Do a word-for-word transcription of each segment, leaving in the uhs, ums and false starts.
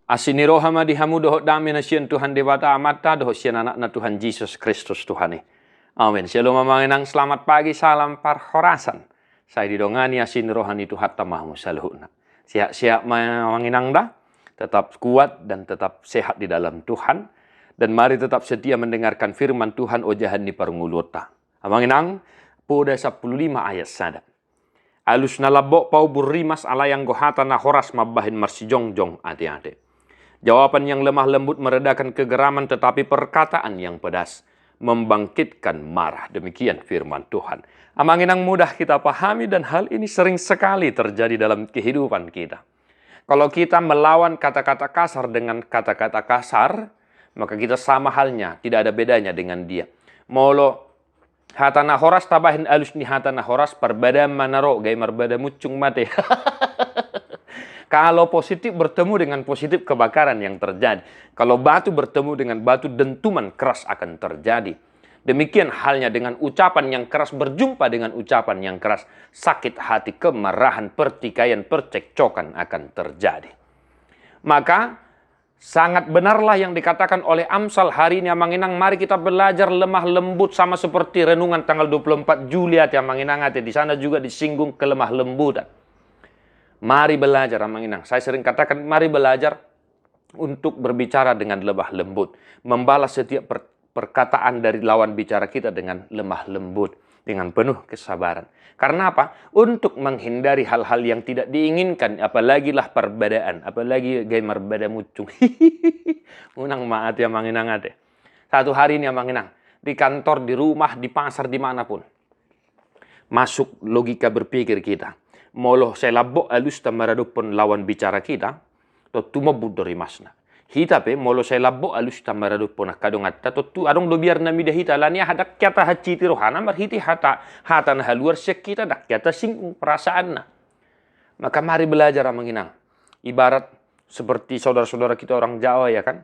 Asi ni roha ma di hamu dohot dame na sian Tuhan Debata Amanta dohot sian Anakna Tuhan Jesus Kristus Tuhan i. Amen. Shalom amang inang, selamat pagi, salam parhorasan. Sai didongani asi ni roha ni Tuhanta ma hamu saluhutna. Sehat-sehat ma amang inang da, tetap kuat dan tetap sehat di dalam Tuhan. Dan mari tetap setia mendengarkan firman Tuhan ojahan ni parngoluonta. Amang inang, Poda sampulu lima ayat sada. Alus na lambok paubur rimas, alai anggo hata na horas mambahen marsijongjong ateate. Jawaban yang lemah lembut meredakan kegeraman, tetapi perkataan yang pedas membangkitkan marah. Demikian firman Tuhan. Amang inang, mudah kita pahami dan hal ini sering sekali terjadi dalam kehidupan kita. Kalau kita melawan kata-kata kasar dengan kata-kata kasar, maka kita sama halnya, tidak ada bedanya dengan dia. Molo hata na horas tabahen alus ni hata na horas, parbadaan ma na ro, gabe marbada muncung ma ate. Kalau positif bertemu dengan positif, kebakaran yang terjadi. Kalau batu bertemu dengan batu, dentuman keras akan terjadi. Demikian halnya dengan ucapan yang keras berjumpa dengan ucapan yang keras, sakit hati, kemarahan, pertikaian, percekcokan akan terjadi. Maka sangat benarlah yang dikatakan oleh Amsal hari ini, amang inang. Mari kita belajar lemah lembut, sama seperti renungan tanggal dua puluh empat Juli ate, amang inang ate. Di sana juga disinggung kelemah lembutan. Mari belajar, amang inang. Saya sering katakan, mari belajar untuk berbicara dengan lemah lembut, membalas setiap per-, perkataan dari lawan bicara kita dengan lemah lembut, dengan penuh kesabaran. Karena apa? Untuk menghindari hal-hal yang tidak diinginkan, apalagi lah parbadaan, apalagi gabe marbada muncung. Unang ma ate, amang inang ate. Satu hari ini, amang inang, di kantor, di rumah, di pasar, dimanapun, masuk logika berpikir kita. Molo sai lambok alusta maradophon lawan bicara kita, tontu mambut do rimasna. Hita pe molo sai lambok alusta maradophon angka donganta, tontu adong do biar na mida hita, alani aha? Ndang hea tahansiti rohana marhite hata, hata na haluar sian hita, ndang hea tasinggung perasaanna. Maka mari belajar, amang inang. Ibarat seperti saudara-saudara kita orang Jawa, ya kan?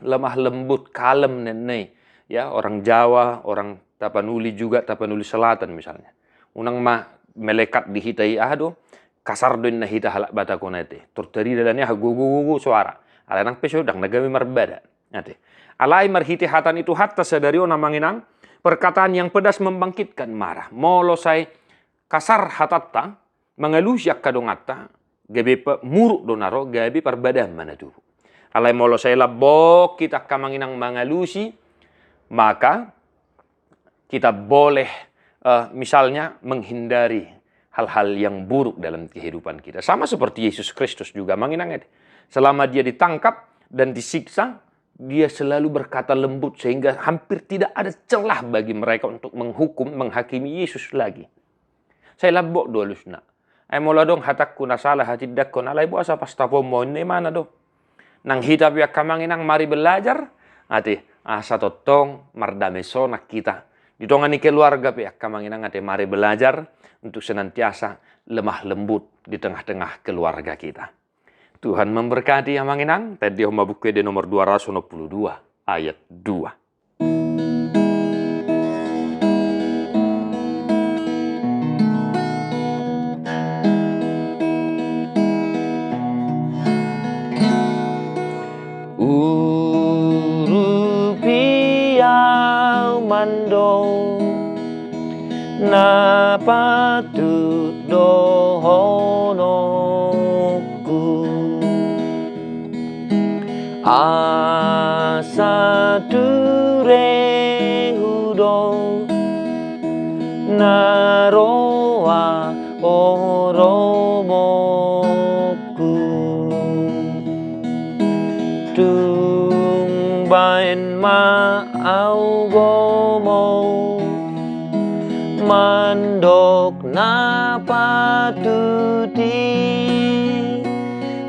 Lemah lembut, kalem ninna i. Ya, orang Jawa, orang Tapanuli juga, Tapanuli Selatan misalnya. Unang ma melekat di hita i, aha do, kasar do ninna hita halak Batak on ate. Tor tarida alani aha, gogo, gogo soara. Alai nang pe so, ndang na gabe marbada ate. Alai marhite hata ni Tuhanta sadari on, amang inang, perkataan yang pedas membangkitkan marah. Molo sai kasar hatanta, mangalusi angka donganta, gabe pe muruk do na ro, gabe parbadaan ma na tubu. Alai molo sai lambok hita angka, amang inang, mangalusi, maka kita boleh, eh, misalnya menghindari hal-hal yang buruk dalam kehidupan kita. Sama seperti Yesus Kristus juga, amang inang ate. Selama dia ditangkap dan disiksa, dia selalu berkata lembut sehingga hampir tidak ada celah bagi mereka untuk menghukum, menghakimi Yesus lagi. Sai lambok do alusna. Ai molo adong hatangku na sala, hatindangkon, alai boasa pastaponmu au, ninna imana do. Nang hita pe angka, amang inang, mari belajar ate, asa tongtong mardame sonang hita. Di tonga ni keluarga pe angka, amang inang ate, mari belajar untuk senantiasa lemah lembut di tengah-tengah keluarga kita. Tuhan memberkati, amang inang. Tandihon ma Buku Ende nomor dua ratus onom puluh dua, ayat dua. Urupi au mandok na patut dohononku, asa ture hudok na roa oromonku. Tung baen ma au gomo mandok na patut i,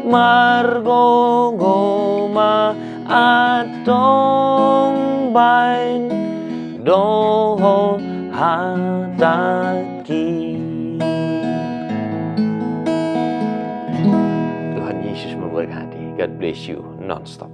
margogo ma antong baen dohot hatangki. Tuhan Yesus memberkati. God bless you nonstop.